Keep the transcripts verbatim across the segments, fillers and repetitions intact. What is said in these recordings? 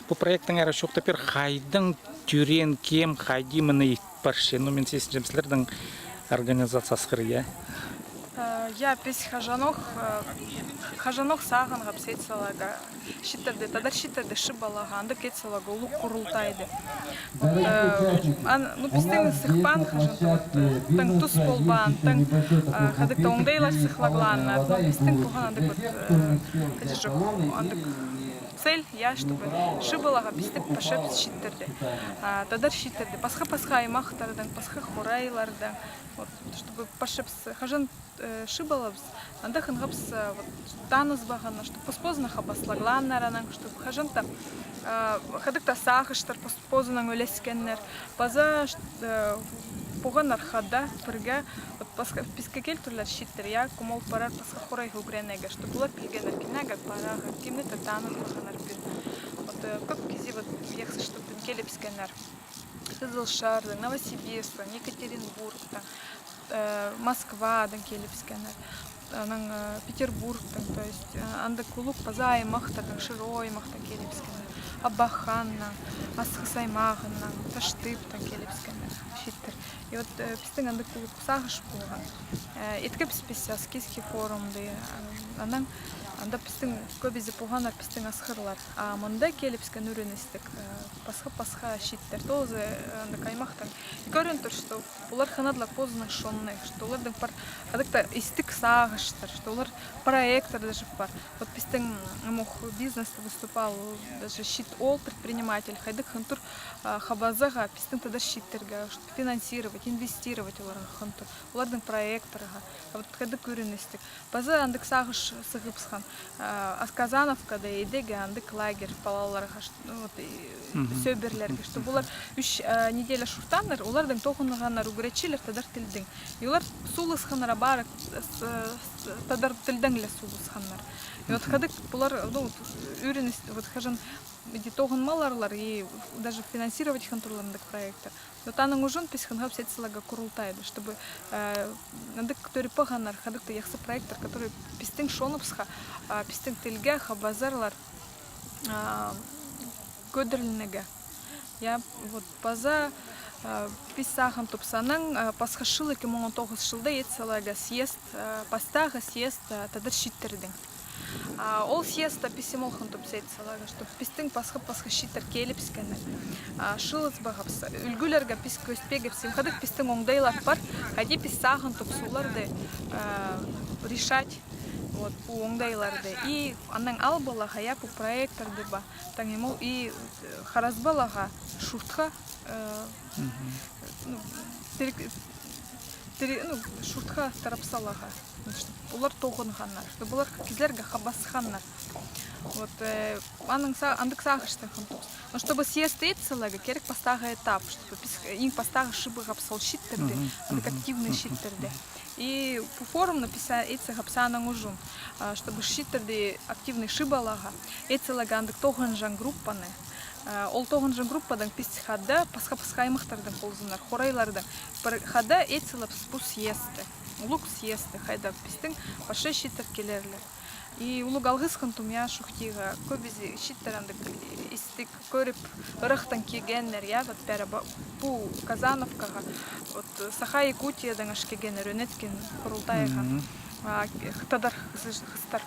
Пу проектіңер чоохтап пир, хайдаң тӧреен, кем, хайди мыны ит парча. Ну, мин сизінчем, сірернің организация асхыр, я? Э, я, піс хаҷанох, э, хаҷанох сағынғабыс ит саларға чииттерні, тадар чииттерні чыып аларға, андағ ит саларға улуғ курултайды. Э, ан-, ну, пістің сыхпаан хаҷан-да, вот, э, тың тус полбаан, тың, э, хайдағ-да оңдайлар сыхлағлаан, но пістің полған андағ вот, э, хайди чох, андағ цель, я, чтобы чыып аларға пістің пасчабыс чииттерні. А, тадар чииттерні, пасха-пасха аймахтардаң, пасха хурайлардаң, вот, чтобы пасчабыс, хаҷан, э, чыып алабыс, анда хынғабыс, э, вот, таныс парғаннар, чтобы пос-позына хабаслағлааннар анаң, чтобы хаҷан-да, э, хайдағ-да сағыстар пос-позынаң ӱлескеннер, паза, э, полғаннар хада, пірге, вот, пасха, піске килтірлер чииттер, я, кем ол парар пасха хурайға ӱгренерге, чтобы олар пілгеннер, кемнеге парарға, кемні-де таныс парғаннар пір. Вот, э, кӧп кізі, вот, яхсы, чтобы килібіскеннер. Хызылчардаң, Новосибирскта, Екатеринбургта, э, Москвадаң килібіскеннер. Анаң, э, Петербургтаң, то есть, э, андағ улуғ паза аймахтардаң, широо аймахтаң килібіскеннер. Абаханнаң, Асхыс аймағынаң, Таштыптаң килібіскеннер чииттер. И вот, э, пістің андағ улуғ сағыс полған. Э, иткебіс піс Аскизский форумны, э, анаң анда пістің кӧбізі полғаннар пістің асхырлар. А мында килібіскен ӱреністіг, э, пасха-пасха чииттер, тоозы, э, андағ аймахтаң. И кӧрін тур, что олар хынадылар позының чонны, что оларның пар хайдағ-да істіг сағыстар, что олар проекттар даже пар. Вот пістің, м, ох, бизнесте выступал даже чиит оол предприниматель, хайдағ хынтур, а, хабазарға пістің тадар чииттерге, что финансировать, инвестировать оларға хынтур, оларның проекттарға. А вот хайдағ ӱреністіг. Паза андағ сағыс сығыбысхан, а, Казановкада идерге андағ лагерь палаларға, ш-, ну, вот, и сӧбірелерге, чтобы олар ӱс, а, неделя чуртааннар, олардаң тоғынғаннар ӱгретчілер тадар тілдең. И олар суласханнар, а, пар, с-, с-, тадар тілдең ле суласханнар. И вот хайдағ полар, ну, вот, ӱреніс, вот, хаҷан иди тоғынмаларлар, и даже финансировать хынтырлар андағ проекттер. Но аның ӱчӱн піс хынғабыс ит саларға курултайды, чтобы, э, андағ тӧріп парғаннар, хайдағ-да яхсы проекттер, которые пістің чоныбысха, а, пістің тілге, хабазарлар, а, кӧдірілерге. Я, вот, паза, а, піс сағын тупсаның, а, пасха чыл, ікі муң он тоғызынҷы чылда ит саларға съезд, а, пастағы съезд, а, тадар чииттернің. А, ол съездта піс ам ол хынтыбыс ит саларға, чтоб пістің пасха-пасха чииттер килібіскеннер. А, чыылыс парғабыс, ӱлгӱлерге піс кӧзіт парғабыс, хайдағ пістің оңдайлар пар, хайди піс сағын тупсаларны, а, решать, вот, пу оңдайларны. И анаң ал поларға, я, пу проекттарны ба, таң ам ол и, э, харазбаларға чуртха, э, ну, тірік-, тірі-, ну, чуртха тарап саларға. Чтоб олар тоғынғаннар, чтоб олар кізілерге хабасханнар. Вот, э, аның са-, андағ сағыстығ хынтыбыс. Но чтобы съезд ит саларға, кирек пастағы этап, чтобы піс, э, иң пастағы чыып алғабыс ол чииттерні, андағ активный чииттерні. И пу форумны піс, а, ит салғабыс аның ӱчӱн, а, чтобы чииттерні активный чыып аларға, ит саларға андағ тоғынҷаң группаны. А, ол тоғынҷаң группадаң піс хада пасха-пасха аймахтардаң ползыннар, хурайлардаң. Пір хада ит салғабыс пу съездті, улуғ съездті, хайда пістің пасча чииттер килерлер. И улуғ алғыс хынтым, я, Шухтиға, кӧбізі чииттер андағ истіг, кӧріп, ырахтаң килгеннер, я, вот пеер ба-, пу Казановкаға, вот, Саха Якутиядаң аш килгеннер, ӧнеткен курултайға. А, тадар хыз-, хыстар.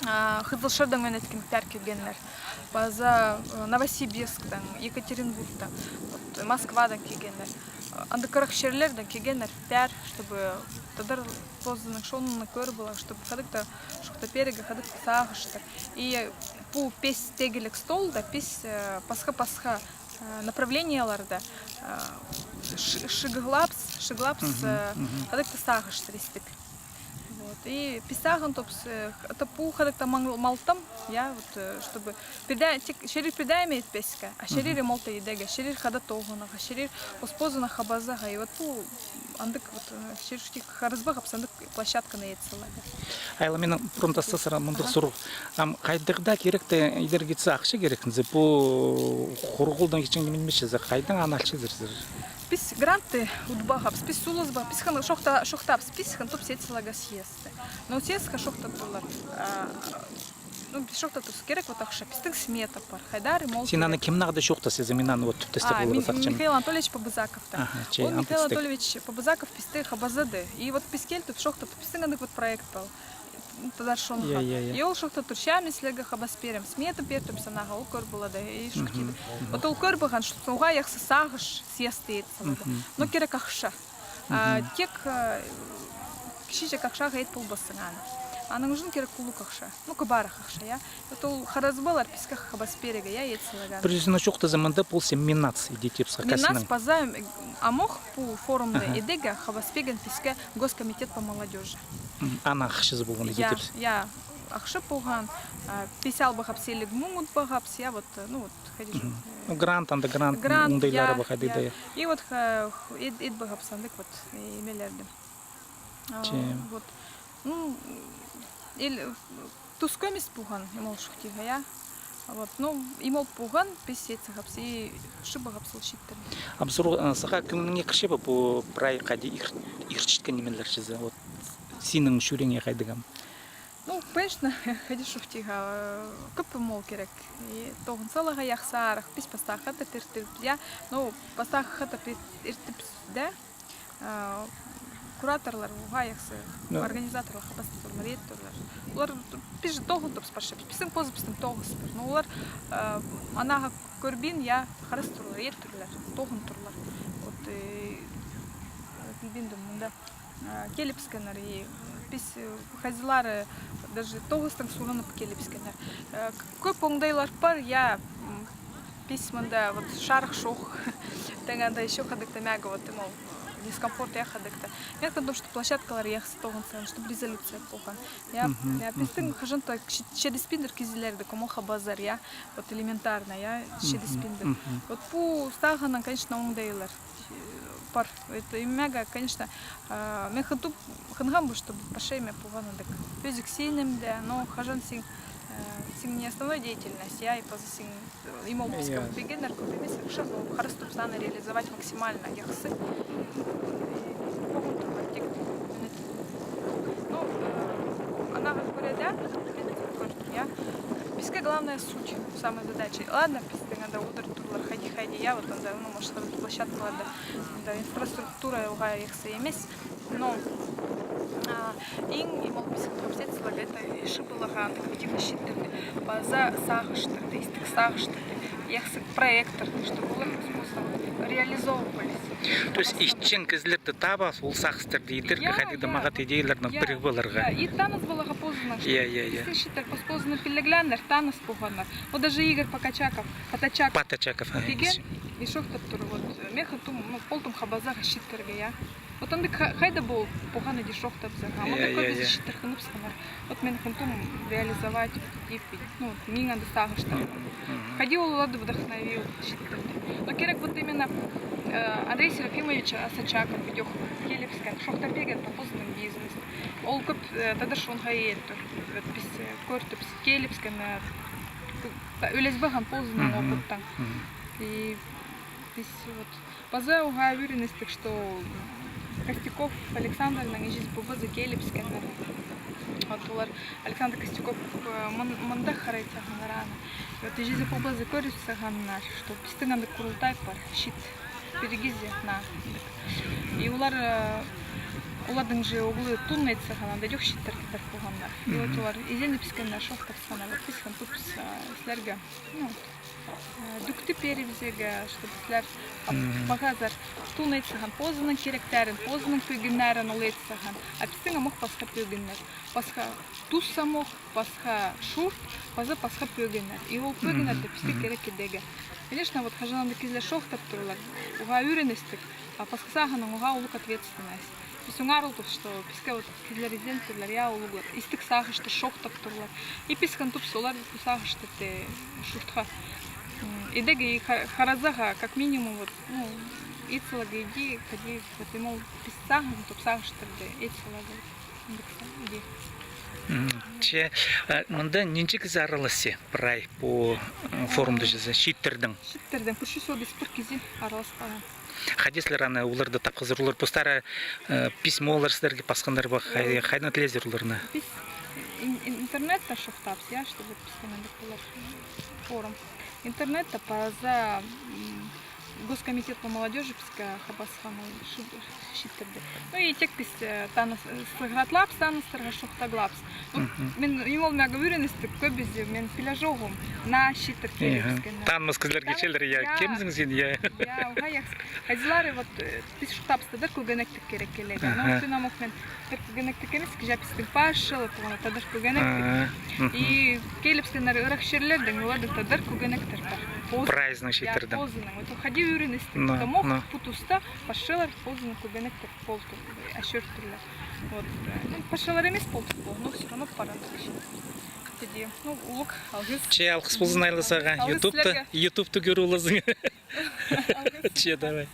А, Хызылчардаң ӧнеткен пеер килгеннер. Паза, э, Новосибирсктаң, Екатеринбургтаң, вот, Москвадаң килгеннер. Андағ ырах чирлердең килгеннер пеер, чтобы тадар позының чонын кӧріп аларға, чтобы хайдағ-да чоохтап пирерге, хайдағ-да сағыстар. И пу пис тегілік столда піс, э, пасха-пасха, э, направлениелерде, э, шы-, шыығлабыс, шыығлабыс, э, хайдағ-да сағыстар истіг. Вот. И піс сағын тупсабыс, э, х-, та пу хайдағ-да маң-, малтым, я, вот, э, чтобы пірдее, тик чирер пірдее ме итпеске, а чирер малтым идерге, чирер хада тоғынарға, чирер пос-позына хабазарға. И вот пу андағ вот, э, чирер тик харазбағабыс андағ площадканы ит саларға. Айла, минің пурунда сірер мындағ сурығ. Ам хайдағ-да киректі идерге итсе, ахча кирек низе, пу хурғылдаң итчең ниме нимес чізе, хайдаң аны алчазар сірер? Піс грантты утпағабыс, піс сулазбағабыс, піс хынығ чоохта-, чоохтабыс, піс хынтыбыс ит саларға съезд. Но съездке чоохтаттылар, а, Ну, піс чоохтатпас кирек, вот, ахча. Пістің смета пар. Хайдар ниме ол кирек. Син аны кимнең дее чоохтаза, мин аны вот тӱптестір поларға сағынчам. Михаил Анатольевич Побызаков. Аха, че, ол Михаил Анатольевич Побызаков пісті хабазады. И вот піс килдік, чоохтадып, пістің андағ вот проект пар. Тадар чонға. Я, я, я. И ол чоохтап тур, че мин сірерге хабас пирем. Смета пиртіп, сағам, ол кӧр полады. И чоохтиды. Вот ол кӧр полған, что уғаа яхсы сағыс сыйасты ит салады. Но кирек ахча. А, тик, э, кічіҷек ахчаға ит полбассың аны. Аның ӱчӱн кирек улуғ ахча. Ну, кӧбірек ахча, я. Вот ол харазыбалар піске хабас пирерге, я, ит саларға. Пір сӧснең чоохтаза, мында полза Миннац иди тіпче. Миннац паза, м, амох пу форумны идерге хабас пирген піске Госкомитет по молодёжи. М, аның ахчазы полған иди тіпче. Я, я, ахча полған, а, пис албағабыс, илиг муң утпағабыс, я, вот, э, ну, вот, хайди чох. Ну, грант, анда грант, грант, оңдайлары, я, пар, хайди даа, я. И вот, э, ит, ит полғабыс андағ вот, э, нимелерні. А, вот. Ну, ил-, тус кӧмес полған, ниме ол чоохтирға, я. Вот, ну, ниме ол полған, піс ит сағабыс, и чыып алғабыс ол чииттерні. Абзор, э, сағаа кӧңніңе кірче бе пу прай хайди ир-, иртчеткен нимелер чізе, вот, синің чӱрегіңе хайдағ ам? Ну, конечно, хайди чоохтирға, э, кӧп ниме ол кирек. И тоғын саларға яхсырах, піс пастағы хатап иртіп, я, ну, пастағы хатап ир-, иртіп, да, э, кураторлар уғаа яхсы, организаторлар хабастап турлар, ит турлар. Олар піс же тоғынтыбыс парчабыс, пістің позыбыстың тоғызыбыс пар. Но олар, э, аннаға кӧрбин, я, харас турлар, ит турлар, тоғын турлар. Вот, э, пілбиндім, мында, э, килібіскеннер, и піс, э, хазиилары даже тоғыстаң сурынып килібіскеннер. Э, к-, кӧп оңдайлар пар, я, м, піс мында вот чарых чох. Тың анда ещё хайдағ-да мағаа вот, ниме ол, дискомфорт, я, хайдағ-да. Мин айтам, что площадкалар яхсы тоғынчатхан, чтобы резолюция полған. Я, я, пістің хаҷан-да чи-, читіспиндір кізілерні, кӧмек хабазар, я, вот элементарно, я, читіспиндір. Вот пу сағынаң, конечно, оңдайлар пар. Это ниме, конечно, а, мин хынтым, хынғам ба, чтобы пасха ниме полған андағ. Пӧзік синімде, но хаҷан син, э, син не основной деятельность, я, и паза син, э, ниме ол піске пиргеннер кӧп нимес, чох, но харастап сағам реализовать максимально яхсы. И тоғын турбас тик минут. Ну, э, аннаға кӧре дее, мин кӧрдім, я. Піске главная суть, самая задача. Ладно, пістің анда одыр турлар, хайди-хайди, я, вот анда, ну, может, площадкаларда, анда инфраструктура уғаа яхсы нимес. Но, а, иң, ниме ол піс хабас ит саларға, это чыып аларға андағ итіг чииттерні, паза сағыстарны, истіг сағыстарны, яхсы проекттарны, чтобы олар просто реализовывались. То есть итчең кізілерні таап, ол сағыстарны идерге, я, хайди-да, я, мағат идеяларны, я, пірігіп аларға. Я, и таныс поларға позынаң, я, я, я, пістің чииттер пос-, позынаң піліглеңнер, таныс полғаннар. Вот даже Игорь Покачаков, Поточаков, Поточаков, а, килген, и чоохтап тур, вот, мин хынтым, ну, полтым хабазарға чииттерге, я. Вот андағ ха-, хайда пол-, полған иди чоохтапча, а мында кӧбізі чииттер хыныбысханнар. Вот мин хынтым реализовать, вот, идіп, ну, вот, мин анда сағыстым. Хайди ол оларны вдохновил, чииттерні. Но кирек вот именно, э, Андрей Серафимович Осочаков идӧк килібіскен, чоохтап пирген по позының бизнес. Ол кӧп, э, тадар чонға ит тур. Вот піс, э, кӧрдібіс, килібіскен, э, ӱлес парған позының опыттаң. И піс вот Паза уғаа ӱгреністіг, что Костяков Александрның іҷезі-пабазы килібіскеннер. Вот олар, Александр Костяков, э, мын-, мындағ харай салғаннар аны. И вот іҷезі-пабазы кӧріп салғаннар, что пістің анда Курултай пар, чиит пиргізерге на. И олар, э, оларның же оглы Тун ит салған, анда идӧк чииттер кидер полғаннар. И вот олар изеніп піскеннер, чоохтапсханнар, вот піс хынтыбыс, э, сірерге, ну, э, дӱкті пирібізерге, чтобы сірер ап-, пазар Тун ит салған позының киректерін, позының пӧгіннерін ол ит салған. А пістің амох пасха пӧгіннер. Пасха тус амох, пасха чурт, паза пасха пӧгіннер. И ол пӧгіннерні піске кирек идерге. Конечно, вот хаҷан анда кізілер чоохтап турлар, уғаа ӱгреністіг, а пасха сағынаң уғаа улуғ ответственность. Піс оңарылдыбыс, что піске вот кізілер изен турлар, я, улуғлар. Истіг сағыстар чоохтап турлар. И піс хынтыбыс олар пу сағыстарны чуртха, м, идерге и ха-, харазарға, как минимум, вот, ну, ит саларға иди, хайди, вот, ниме ол, піс сағынып тур сағыстарны ит саларға. Иди. Че, а, мында нинҷе кізі араласча прай пу, м, форумда чізе, чииттердең? Чииттердең пір чӱс отыс пір кізі аралас парған. Хайди сірер аны оларны тапхазар, олар постары, э, письмолар сірерге пасханнар ба, хай-, хайдаң тілезер оларны? Піс ин-, ин-, Интернетте чоохтапча, я, что вот піске андағ полар форум. Интернетте паза, м, Госкомитет по молодёжи піске хабасхан ол ши-, чииттерде. Ну и тек піс, э, таныс, э, сығаратлапча, таныстарға чоохтаглапча. Вот мин ниме ол мағаа ӧріністіг, кӧбізі мин піле чоғым, наа чииттер киліп піске. Танымас кізілерге чіли, я, кемзің син, я. Я, уғаа, я. Хайзылары вот, э, піс чоохтапча, тадар кӧгенектіг кирек килерге. Но син амох мин тадар кӧгенектіг нимес, кізі пістің пасчалар, тоғынар тадар кӧгенектіг. И килібіскеннер ырах чирлердең, оларда тадар кӧгенектер пар. Прайзының чииттердең. Позының. Вот хайди ӧріністіг. Амох пу туста пасчалар позының кӧгенектер полтыр, ачыртырлар. Вот, э, ну, пасчалар нимес полтыр, но всё равно пар андағ чиит. Хайди, ну, улуғ алғыс. Че алғыс ползын, Айлазарға. Алғыс ютубта, сірерге. Ютубта кӧріп аларзың. Че, давай.